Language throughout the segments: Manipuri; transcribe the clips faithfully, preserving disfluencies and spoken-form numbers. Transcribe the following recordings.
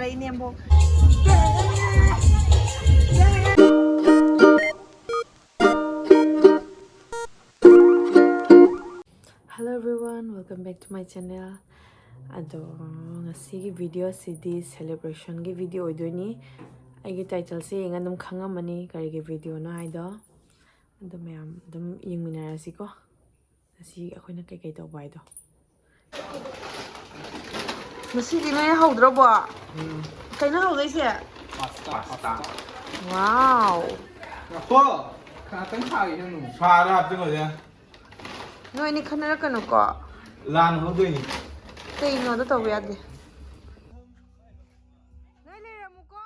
ꯏꯅꯦꯝꯕꯣꯛ꯫ Hello everyone, welcome back to my channel. ꯑꯗꯣ ꯉꯁꯤꯒꯤ video ꯁꯤꯗꯤ celebration ꯒꯤ video ꯑꯣꯏꯗꯣꯏꯅꯤ꯫ ꯑꯩꯒꯤ title ꯁꯦ ꯌꯦꯡꯉ ꯑꯗꯨꯝ ꯈꯪꯉꯝꯃꯅꯤ ꯀꯔꯤꯒꯤ video ꯅꯣ ꯍꯥꯏꯗꯣ꯫ ꯑꯗꯣ ꯃꯌꯥꯝ ꯑꯗꯨꯝ ꯌꯦꯡꯃꯤꯟꯅꯔꯁꯤꯀꯣ꯫ ꯉꯁꯤ ꯑꯩꯈꯣꯏꯅ ꯀꯩꯀꯩ ꯇꯧꯕ ꯍꯥꯏꯗꯣ꯫ ꯉꯁꯤꯗꯤ ꯅꯣꯏ ꯍꯧꯗ꯭ꯔꯕꯣ? ꯎꯝ꯫ ꯀꯩꯅꯣ ꯍꯧꯗꯣꯏꯁꯦ? Pasta꯫ Wow꯫ ꯉꯥꯏꯈꯣ꯫ ꯉꯥꯛꯇꯪ ꯁꯥꯒꯦ ꯅꯪ꯫ ꯁꯥꯔ ꯍꯥꯞꯆꯤꯜꯂꯣꯁꯦ꯫ ꯅꯣꯏ ꯑꯅꯤ ꯈꯟꯅꯔꯛꯀꯅꯨꯀꯣ꯫ ꯂꯥꯟ ꯍꯧꯗꯣꯏꯅꯤ꯫ ꯀꯩꯅꯣꯗꯣ ꯇꯧꯕ ꯌꯥꯗꯦ꯫ ꯅꯣꯏ ꯂꯩꯔꯝꯃꯨꯀꯣ꯫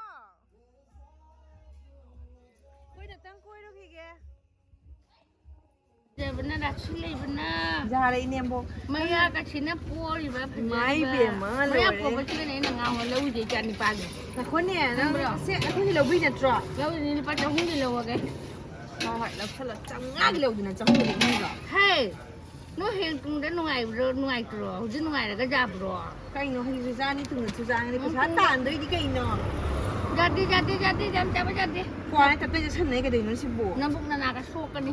ꯑꯩꯈꯣꯏ ꯉꯥꯛꯇꯪ ꯀꯣꯏꯔꯨꯈꯤꯒꯦ꯫ ꯐꯖꯕꯅ ꯔꯥꯁꯤ ꯂꯩꯕꯅ꯫ ꯌꯥꯔꯦ ꯏꯅꯦꯝꯕꯣꯛ꯫ ꯃꯌꯥ ꯀꯥꯁꯤꯅ ꯄꯣꯔꯤꯕ ꯐꯖꯔꯤꯕ꯫ ꯏꯃꯥ ꯏꯕꯦꯝꯃ, ꯃꯌꯥ ꯂꯣꯏꯔꯦ꯫ ꯄꯣꯕꯁꯤꯗꯅꯦ ꯑꯩꯅ ꯉꯥꯎꯕ ꯂꯧꯗꯦ ꯏꯆꯥ ꯅꯤꯄꯥꯒꯤ꯫ ꯉꯥꯏꯈꯣꯅꯦ, ꯅꯪ ꯈꯪꯕ꯭ꯔꯣ? ꯁꯦ, ꯑꯩꯈꯣꯏꯒꯤ ꯂꯧꯕꯤ ꯅꯠꯇ꯭ꯔꯣ? ꯂꯧꯔꯤꯅꯤ, ꯂꯨꯄꯥ ꯆꯍꯨꯝꯒꯤ ꯂꯧꯔꯒꯦ꯫ ꯍꯣꯏ, ꯍꯣꯏ, ꯂꯧꯁꯜꯂꯣ꯫ ꯆꯥꯝꯃꯉꯥꯒꯤ ꯂꯧꯗꯅ ꯆꯍꯨꯝꯒꯤ ꯂꯧꯕꯤꯔꯣ? ꯍꯦ! ꯅꯣꯏ ꯍꯌꯦꯡ ꯇꯨꯡꯗ ꯅꯨꯡꯉꯥꯏꯕ꯭ꯔꯣ, ꯅꯨꯡꯉꯥꯏꯇ꯭ꯔꯣ? ꯍꯧꯖꯤꯛ ꯅꯨꯡꯉꯥꯏꯔꯒ ꯌꯥꯕ꯭ꯔꯣ? ꯀꯩꯅꯣ, ꯍꯧꯖꯤꯛꯁꯨ ꯆꯥꯅꯤ, ꯇꯨꯡꯗꯁꯨ ꯆꯥꯒꯅꯤ, ꯄꯩꯁꯥ ꯎꯝ꯫ ꯇꯥꯟꯗꯣꯏꯗꯤ ꯀꯩꯅꯣ? ꯌꯥꯗꯦ, ꯌꯥꯗꯦ, ꯌꯥꯗꯦ, ꯌꯥꯝ ꯆꯥꯕ ꯌꯥꯗꯦ꯫ ꯀ꯭ꯋꯥ ꯇꯞꯇꯥꯏ ꯆꯥꯁꯟꯅꯩ ꯀꯩꯗꯧꯅꯣ ꯁꯤꯕꯨ? ꯅꯕꯨꯛ ꯅꯅꯥꯒ ꯁꯣꯛꯀꯅꯤ꯫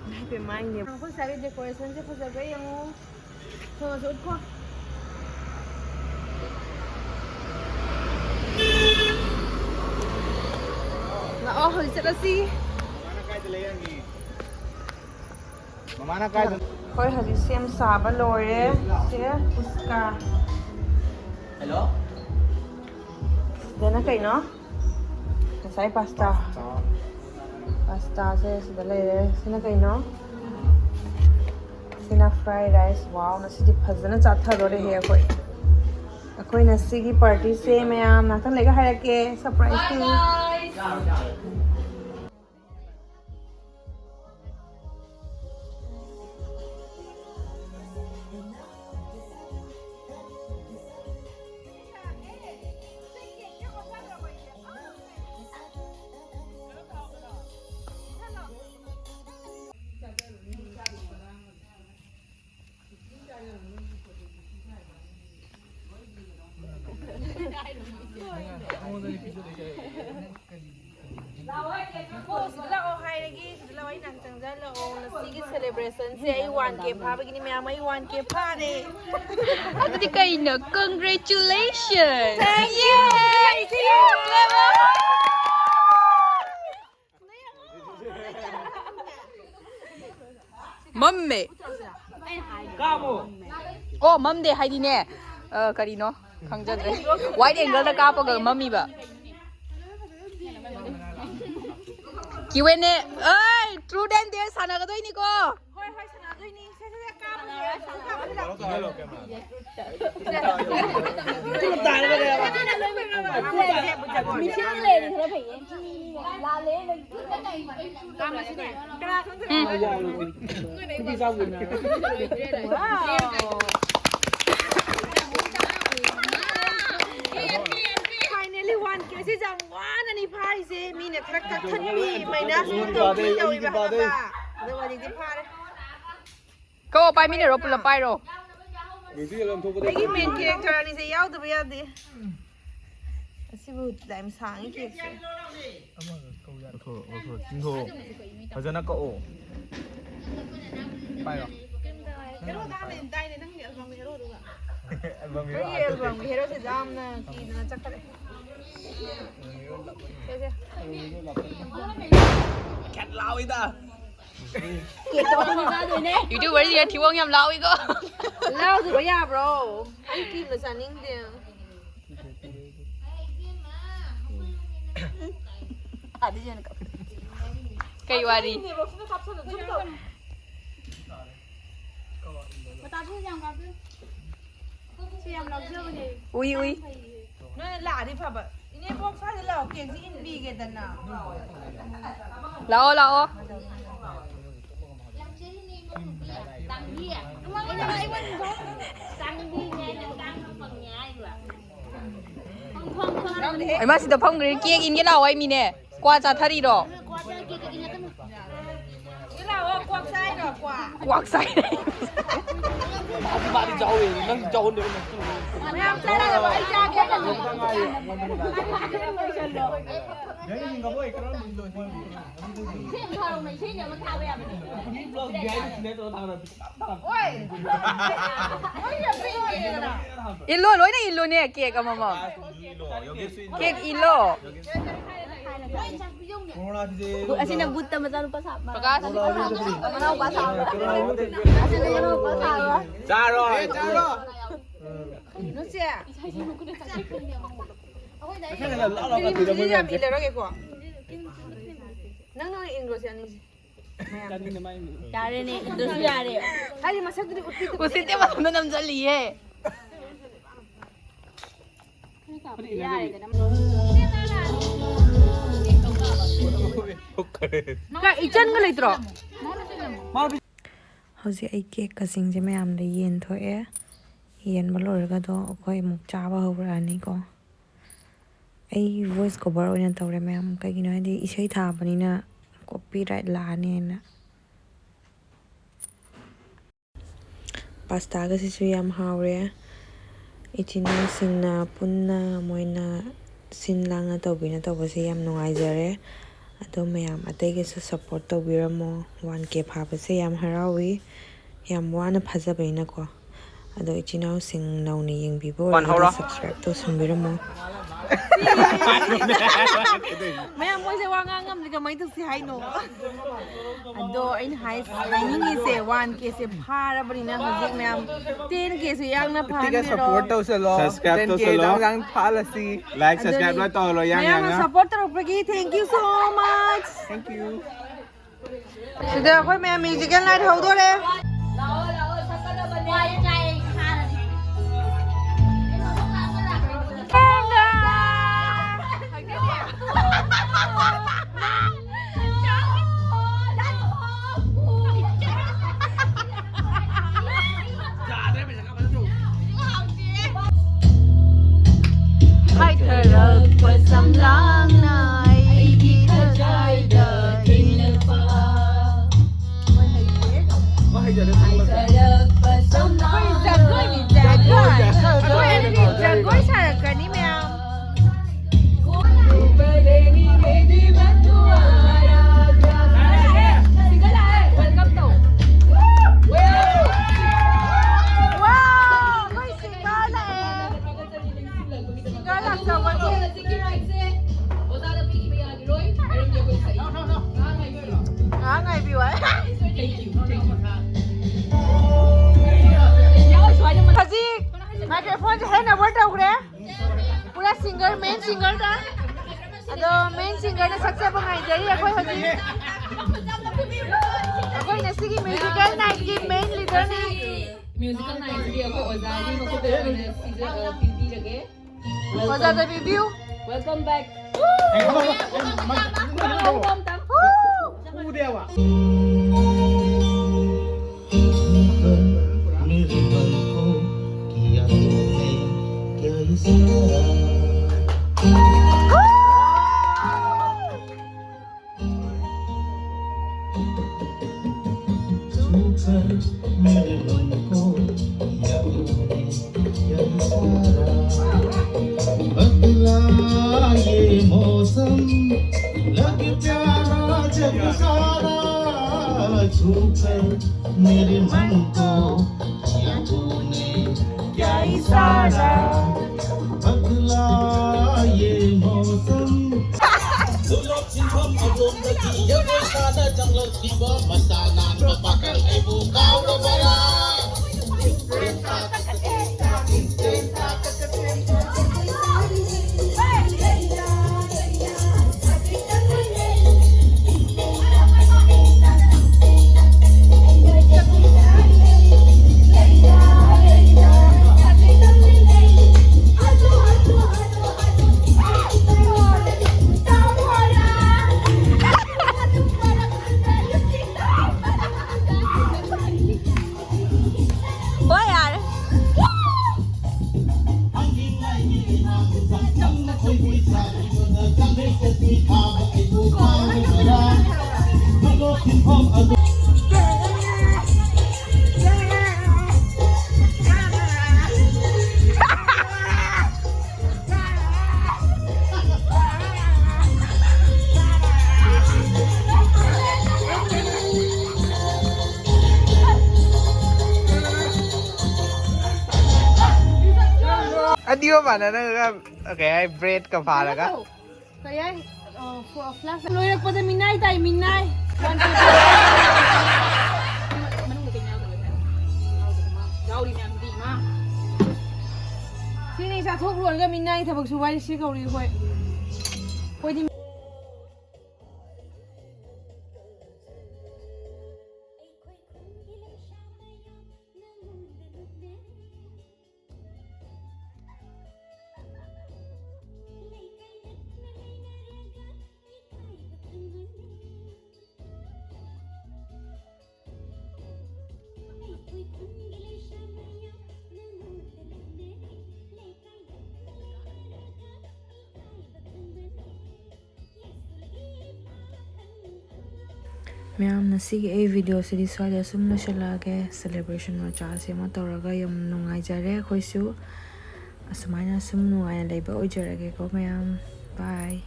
ꯏꯃꯥꯏ ꯄꯦꯝꯃ, ꯏꯅꯦ꯫ ꯑꯩꯈꯣꯏ ꯁ꯭ꯋꯥꯏꯒꯤ decoration ꯁꯦ ꯐꯖꯕ꯭ꯔꯥ ꯌꯦꯡꯉꯨ꯫ ꯁꯣꯝꯗꯁꯨ ꯎꯠꯈꯣ꯫ ꯂꯥꯛꯑꯣ, ꯍꯧꯖꯤꯛ ꯆꯠꯂꯁꯤ꯫ ꯃꯃꯥꯅ ꯀꯥꯏꯗ ꯂꯩꯔꯝꯃꯤ? ꯃꯃꯥꯅ ꯀꯥꯏꯗ? ꯑꯩꯈꯣꯏ ꯍꯧꯖꯤꯛ ꯁꯦꯝ ꯁꯥꯕ ꯂꯣꯏꯔꯦ꯫ ꯁꯦ, ꯄꯨꯁꯀꯥ꯫ Hello? ꯁꯤꯗꯅ ꯀꯩꯅꯣ? ꯉꯁꯥꯏ pasta꯫ Pasta꯫ Pasta ꯁꯦ ꯁꯤꯗ ꯂꯩꯔꯦ꯫ ꯁꯤꯅ ꯀꯩꯅꯣ? ꯁꯤꯅ fried rice꯫ Wow, ꯉꯁꯤꯗꯤ ꯐꯖꯅ ꯆꯥꯊꯗꯣꯔꯦꯍꯦ ꯑꯩꯈꯣꯏ꯫ ꯑꯩꯈꯣꯏꯅ ꯁꯤꯒꯤ party ꯁꯦ ꯃꯌꯥꯝ ꯉꯥꯛꯇꯪ ꯂꯩꯔꯒ ꯍꯥꯏꯔꯛꯀꯦ꯫ Surprise two. ꯂꯥꯛꯑꯣ, ꯁꯤꯗ ꯂꯥꯛꯑꯣ ꯍꯥꯏꯔꯒꯦ, ꯁꯤꯗ ꯂꯥꯛꯑꯣ, ꯑꯩ ꯅꯥꯛ ꯆꯪꯖꯜꯂꯛꯑꯣ꯫ ꯉꯁꯤꯒꯤ celebrationꯁꯦ ꯑꯩ one K ꯐꯥꯕꯒꯤꯅꯤ꯫ ꯃꯌꯥꯝ, ꯑꯩ one K ꯐꯥꯔꯦ꯫ ꯑꯗꯨꯗꯤ ꯀꯩꯅꯣ? Congratulations! Thank you! ꯃꯝꯃꯦ꯫ ꯑꯣ, ꯃꯝꯗꯦ ꯍꯥꯏꯗꯤꯅꯦ, ꯑ, ꯀꯔꯤꯅꯣ? ꯈꯪꯖꯗ꯭ꯔꯦ꯫ Wide angleꯗ ꯀꯥꯞꯄꯒ ꯃꯝꯃꯤꯕ꯫ Q and A꯫ ꯑꯩ, truth and dare ꯁꯥꯟꯅꯒꯗꯣꯏꯅꯤꯀꯣ꯫ ꯍꯣꯏ, ꯍꯣꯏ, ꯁꯥꯟꯅꯗꯣꯏꯅꯤ꯫ ꯁꯦ, ꯁꯦ, ꯁꯦ, ꯀꯥꯞꯄꯁꯦ꯫ ꯃꯤꯁꯤꯡ ꯂꯩꯔꯗꯤ ꯈꯔ ꯐꯩꯌꯦ꯫ ꯂꯥꯜꯂꯦ꯫ ꯎꯝ꯫ Finally one K ꯁꯤꯁꯦ ꯌꯥꯝ ꯋꯥꯅꯅꯤ ꯐꯥꯔꯤꯁꯦ꯫ ꯃꯤꯅ ꯈꯔ ꯀꯛꯊꯠꯄꯤ, minus ꯇꯧꯕꯤ ꯇꯧꯋꯦꯕ, ꯈꯪꯉꯕ? ꯑꯗꯣ ꯍꯧꯖꯤꯛꯇꯤ ꯐꯥꯔꯦ꯫ ꯀꯛꯑꯣ, ꯄꯥꯏꯃꯤꯟꯅꯔꯣ, ꯄꯨꯂꯞ ꯄꯥꯏꯔꯣ꯫ ꯑꯩꯒꯤ main character ꯑꯅꯤꯁꯦ ꯌꯥꯎꯗꯕ ꯌꯥꯗꯦ꯫ ꯑꯁꯤꯕꯨ ꯌꯥꯝ ꯁꯥꯡꯉꯤ cakeꯁꯦ꯫ ꯂꯧꯊꯣꯛ, ꯂꯧꯊꯣꯛ, ꯆꯤꯡꯊꯣꯛꯑꯣ꯫ ꯐꯖꯅ ꯀꯛꯑꯣ꯫ ꯄꯥꯏꯔꯣ꯫ Heroꯗ ꯍꯥꯟꯅ ꯏꯟ ꯇꯥꯏꯅꯦ, ꯅꯪꯒꯤ albumꯒꯤ heroꯗꯨꯒ꯫ Albumꯒꯤ hero ꯅꯪꯒꯤ ꯑꯥꯔꯊꯁꯦ꯫ Albumꯒꯤ heroꯁꯦ ꯌꯥꯝꯅ ꯀꯤꯗꯅ ꯆꯠꯈ꯭ꯔꯦ꯫ ꯁꯦ, ꯁꯦ꯫ ꯈꯦꯠ ꯂꯥꯎꯏꯗ꯫ Cakeꯇꯣ ꯑꯩꯈꯣꯏꯅ ꯆꯥꯗꯣꯏꯅꯦ꯫ YouTuberꯁꯤꯡꯅ ꯊꯤꯕꯣꯡ ꯌꯥꯝ ꯂꯥꯎꯏꯀꯣ꯫ ꯂꯥꯎꯗꯕ ꯌꯥꯕ꯭ꯔꯣ? ꯑꯩ ꯀꯤꯝꯅ ꯆꯥꯅꯤꯡꯗꯦ꯫ ꯀꯩ ꯋꯥꯔꯤ? ꯎꯏ, ꯎꯏ꯫ ꯅꯣꯏ ꯂꯥꯛꯑꯗꯤ ꯐꯕ꯫ ꯏꯅꯦꯕꯣꯛ ꯁ꯭ꯋꯥꯏꯗ ꯂꯥꯛꯑꯣ, cakeꯁꯤ ꯏꯟꯕꯤꯒꯦꯗꯅ꯫ ꯂꯥꯛꯑꯣ, ꯂꯥꯛꯑꯣ꯫ ꯍꯩꯃꯥ, ꯁꯤꯗ ꯐꯝꯈ꯭ꯔꯦ꯫ Cake ꯏꯟꯒꯦ ꯂꯥꯛꯑꯣ ꯍꯥꯏꯃꯤꯅꯦ꯫ ꯀ꯭ꯋꯥ ꯆꯥꯊꯔꯤꯔꯣ? ꯁꯤꯗ ꯂꯥꯛꯑꯣ, ꯀ꯭ꯋꯥꯛ ꯆꯥꯏꯔꯣ, ꯀ꯭ꯋꯥ? ꯀ꯭ꯋꯥꯛ ꯆꯥꯏ꯫ ꯃꯥꯗꯤ ꯃꯥꯗꯤ ꯆꯥꯎꯋꯦ, ꯅꯪ ꯆꯥꯎꯍꯟꯗꯦ, ꯅꯪ ꯆꯥꯎꯍꯟꯗꯦ꯫ ꯃꯌꯥꯝ ꯆꯥꯔꯒ ꯑꯩ ꯆꯥꯒꯦ꯫ ꯏꯁꯩ ꯊꯥꯔꯛꯑꯣꯅꯦ, ꯏꯁꯩ ꯑꯃ ꯊꯥꯕ ꯌꯥꯕꯅꯦ꯫ ꯍꯣꯏ꯫ ꯂꯣꯏꯅ ꯄꯤꯛꯏꯉꯩꯗꯅ꯫ ꯏꯜꯂꯣ, ꯂꯣꯏꯅ ꯏꯜꯂꯣꯅꯦ, ꯀꯦꯛ ꯑꯃꯃꯝ꯫ ꯀꯦꯛ ꯏꯜꯂꯣ꯫ ꯑꯁꯤꯅ ꯕꯨꯠꯇ ꯃꯆꯥꯅꯨꯄꯥ ꯁꯥꯕ꯫ ꯄ꯭ꯔꯀꯥꯁ꯫ ꯃꯅꯥꯎꯄꯥ ꯁꯥꯕ꯫ ꯑꯁꯤꯅ ꯃꯅꯥꯎꯄꯥ ꯁꯥꯕ꯫ ꯆꯥꯔꯣ꯫ ꯅꯨꯡꯁꯤ꯫ ꯌꯥꯝ ꯏꯜꯂꯔꯣꯏꯒꯦꯀꯣ꯫ ꯅꯪ ꯅꯪ ꯏꯟꯈ꯭ꯔꯣꯁꯦ ꯑꯅꯤꯁꯦ꯫ ꯌꯥꯔꯦꯅꯦ, ꯏꯟꯗ꯭ꯔꯁꯨ ꯌꯥꯔꯦ꯫ ꯍꯥꯏꯗꯤ ꯃꯁꯛꯇꯨꯗꯤ ꯎꯠꯄꯤꯗꯕ꯫ ꯎꯁꯤꯠꯇꯦ, ꯃꯇꯝꯗ ꯅꯝꯁꯤꯜꯂꯤꯌꯦ꯫ ꯏꯆꯟꯒ ꯂꯩꯇ꯭ꯔꯣ? ꯍꯧꯖꯤꯛ ꯑꯩ ꯀꯦꯛꯀꯁꯤꯡꯁꯦ ꯃꯌꯥꯝꯗ ꯌꯦꯟꯊꯣꯛꯑꯦ꯫ ꯌꯦꯟꯕ ꯂꯣꯏꯔꯒꯗꯣ ꯑꯩꯈꯣꯏ ꯑꯃꯨꯛ ꯆꯥꯕ ꯍꯧꯔꯛꯑꯅꯤꯀꯣ꯫ ꯑꯩ ꯚꯣꯏꯁ ꯀꯣꯚꯔ ꯑꯣꯏꯅ ꯇꯧꯔꯦ ꯃꯌꯥꯝ, ꯀꯩꯒꯤꯅꯣ ꯍꯥꯏꯗꯤ ꯏꯁꯩ ꯊꯥꯕꯅꯤꯅ ꯀꯣꯄꯤꯔꯥꯏꯠ ꯂꯥꯛꯑꯅꯤ ꯍꯥꯏꯅ꯫ ꯄꯥꯁꯇꯥꯒꯁꯤꯁꯨ ꯌꯥꯝ ꯍꯥꯎꯔꯦ꯫ ꯏꯆꯤꯟ ꯏꯅꯥꯎꯁꯤꯡꯅ ꯄꯨꯟꯅ ꯃꯣꯏꯅ ꯁꯤꯟ ꯂꯥꯡꯅ ꯇꯧꯕꯤꯅ ꯇꯧꯕꯁꯦ ꯌꯥꯝ ꯅꯨꯡꯉꯥꯏꯖꯔꯦ꯫ ꯑꯗꯣ ꯃꯌꯥꯝ ꯑꯇꯩꯒꯤꯁꯨ ꯁꯞꯄꯣꯔꯠ ꯇꯧꯕꯤꯔꯝꯃꯣ꯫ ꯋꯥꯟ ꯀꯦ ꯐꯥꯕꯁꯦ ꯌꯥꯝ ꯍꯔꯥꯎꯏ꯫ ꯌꯥꯝ ꯋꯥꯅ ꯐꯥꯖꯕꯅꯤꯅꯀꯣ꯫ ꯑꯗꯣ ꯏꯆꯤꯟ ꯏꯅꯥꯎꯁꯤꯡ ꯅꯧꯅ ꯌꯦꯡꯕꯤꯕ ꯑꯣꯏꯔꯒꯗꯤ ꯁꯕꯁꯀ꯭ꯔꯥꯏꯕ ꯇꯧꯁꯟꯕꯤꯔꯝꯃꯣ꯫ ꯃꯌꯥꯝ ꯃꯣꯏꯁꯦ ꯋꯥ ꯉꯥꯡ ꯉꯝꯗ꯭ꯔꯦ, ꯀꯃꯥꯏꯅ ꯇꯧꯁꯤ ꯍꯥꯏꯅꯣ? ꯑꯗꯣ ꯑꯩꯅ ꯍꯥꯏ-, ꯍꯥꯏꯅꯤꯡꯉꯤꯁꯦ ꯋꯥꯟ ꯀꯦꯁꯦ ꯐꯥꯔꯕꯅꯤꯅ ꯍꯧꯖꯤꯛ ꯃꯌꯥꯝ ꯇꯦꯟ ꯀꯦꯁꯨ ꯌꯥꯝꯅ ꯐꯥꯍꯟꯕꯤꯔꯣ꯫ ꯁꯕꯁꯀ꯭ꯔꯥꯏꯕ ꯇꯦꯟ ꯀꯦ ꯇꯧꯁꯜꯂꯣ꯫ ꯌꯥꯝ ꯌꯥꯝ ꯐꯥꯍꯜꯂꯁꯤ꯫ ꯂꯥꯏꯛ, ꯁꯕꯁꯀ꯭ꯔꯥꯏꯕ ꯂꯣꯏ ꯇꯧꯍꯜꯂꯣ, ꯌꯥꯝ ꯃꯌꯥꯝꯅ ꯌꯥꯝꯅ꯫ ꯁꯞꯄꯣꯔꯠ ꯇꯧꯔꯛꯄꯒꯤ thank you so much꯫ Thank you꯫ ꯁꯤꯗ ꯑꯩꯈꯣꯏ ꯃꯌꯥꯝ ꯃ꯭ꯌꯨꯖꯤꯀꯦꯜ ꯅꯥꯏꯠ ꯍꯧꯗꯣꯔꯦ꯫ ꯍꯥꯏꯊꯔꯛꯄ ꯁꯝꯂꯥꯡꯅ ꯑꯩꯒꯤ ꯈꯖꯥꯏꯗ ꯊꯦꯡꯂꯛꯄ꯫ ꯍꯥꯏꯊꯔꯛꯄ ꯑꯩꯈꯣꯏ ꯖꯒꯣꯏꯅꯤ, ꯖꯒꯣꯏ꯫ ꯑꯩꯈꯣꯏ ꯑꯅꯤꯗꯤ ꯖꯒꯣꯏ ꯁꯥꯔꯛꯀꯅꯤ, ꯃꯌꯥꯝ꯫ Welcome ꯇꯧ꯫ Wow, ꯑꯩꯈꯣꯏ singer ꯂꯥꯛꯑꯦ꯫ Singer ꯂꯥꯛꯆꯕꯒꯤ꯫ ꯉꯥꯏꯍꯥꯛ ꯉꯥꯏꯕꯤꯌꯨ ꯍꯥꯏ꯫ ꯍꯧꯖꯤꯛ microphoneꯁꯦ hand over ꯇꯧꯈ꯭ꯔꯦ꯫ ꯄꯨꯔꯥ singer, main singerꯗ꯫ ꯑꯗꯣ main singerꯅ ꯁꯛꯆꯕ ꯉꯥꯏꯖꯔꯤ ꯑꯩꯈꯣꯏ ꯍꯧꯖꯤꯛ꯫ ꯑꯩꯈꯣꯏ ꯉꯁꯤꯒꯤ musical nightꯀꯤ main leaderꯅꯤ꯫ Musical nightꯁꯤꯗꯤ ꯑꯩꯈꯣꯏ ꯑꯣꯖꯥꯒꯤ ꯃꯈꯨꯠꯇ ꯑꯣꯏꯅ ꯁꯤꯖ-, ꯑ, ꯄꯤꯕꯤꯔꯒꯦ꯫ ꯑꯣꯖꯥꯗ ꯄꯤꯕꯤꯌꯨ꯫ Welcome back. ꯎꯗꯦꯕ꯫ मेरे मन को किया तूने क्या इशारा? छूकर मेरे मन को किया तूने क्या इशारा? बदला ये मौसम, लग प्यारा जग सारा। छूकर मेरे मन को किया तूने क्या इशारा? बदला ये मौसम. ꯁꯤꯒ ꯃꯥꯟꯅꯅꯒ ꯀꯩ ꯍꯥꯏ, ꯕ꯭ꯔꯦꯗꯀ ꯐꯥꯔꯒ꯫ ꯀꯩꯅꯣ ꯇꯧ꯫ ꯀꯩ ꯍꯥꯏ? ꯑ, ꯐ-, ꯐ꯭ꯂꯥꯁ ꯂꯣꯏꯔꯛꯄꯗ ꯃꯤꯅꯥꯏ ꯇꯥꯏ, ꯃꯤꯅꯥꯏ꯫ ꯃꯅꯨꯡꯗ ꯀꯩꯅꯣ ꯌꯥꯎꯗꯕ ꯇꯥꯏ꯫ ꯌꯥꯎꯗꯕ ꯃꯥ-, ꯌꯥꯎꯔꯤ ꯃꯌꯥꯝꯗꯨꯗꯤ ꯏꯃꯥ꯫ ꯁꯤꯅꯤ ꯆꯥꯊꯣꯛ ꯂꯣꯏꯔꯒ ꯃꯤꯅꯥꯏ ꯊꯕꯛ ꯁꯨꯕ ꯍꯥꯏꯁꯦ ꯁꯤ ꯀꯧꯔꯤ ꯑꯩꯈꯣꯏ꯫ ꯑꯩꯈꯣꯏꯗꯤ ꯃꯌꯥꯝ, ꯉꯁꯤꯒꯤ ꯑꯩ ꯚꯤꯗꯤꯑꯣꯁꯤꯗꯤ ꯁ꯭ꯋꯥꯏꯗ ꯁꯨꯝ ꯂꯣꯏꯁꯤꯜꯂꯛꯑꯒꯦ꯫ ꯁꯦꯂꯦꯕ꯭ꯔꯦꯁꯟ ꯃꯆꯥꯁꯤ ꯑꯃ ꯇꯧꯔꯒ ꯌꯥꯝ ꯅꯨꯡꯉꯥꯏꯖꯔꯦ ꯑꯩꯈꯣꯏꯁꯨ꯫ ꯑꯁꯨꯃꯥꯏꯅ ꯁꯨꯝ ꯅꯨꯡꯉꯥꯏꯅ ꯂꯩꯕ ꯑꯣꯏꯖꯔꯒꯦꯀꯣ ꯃꯌꯥꯝ꯫ ꯕꯥꯏ꯫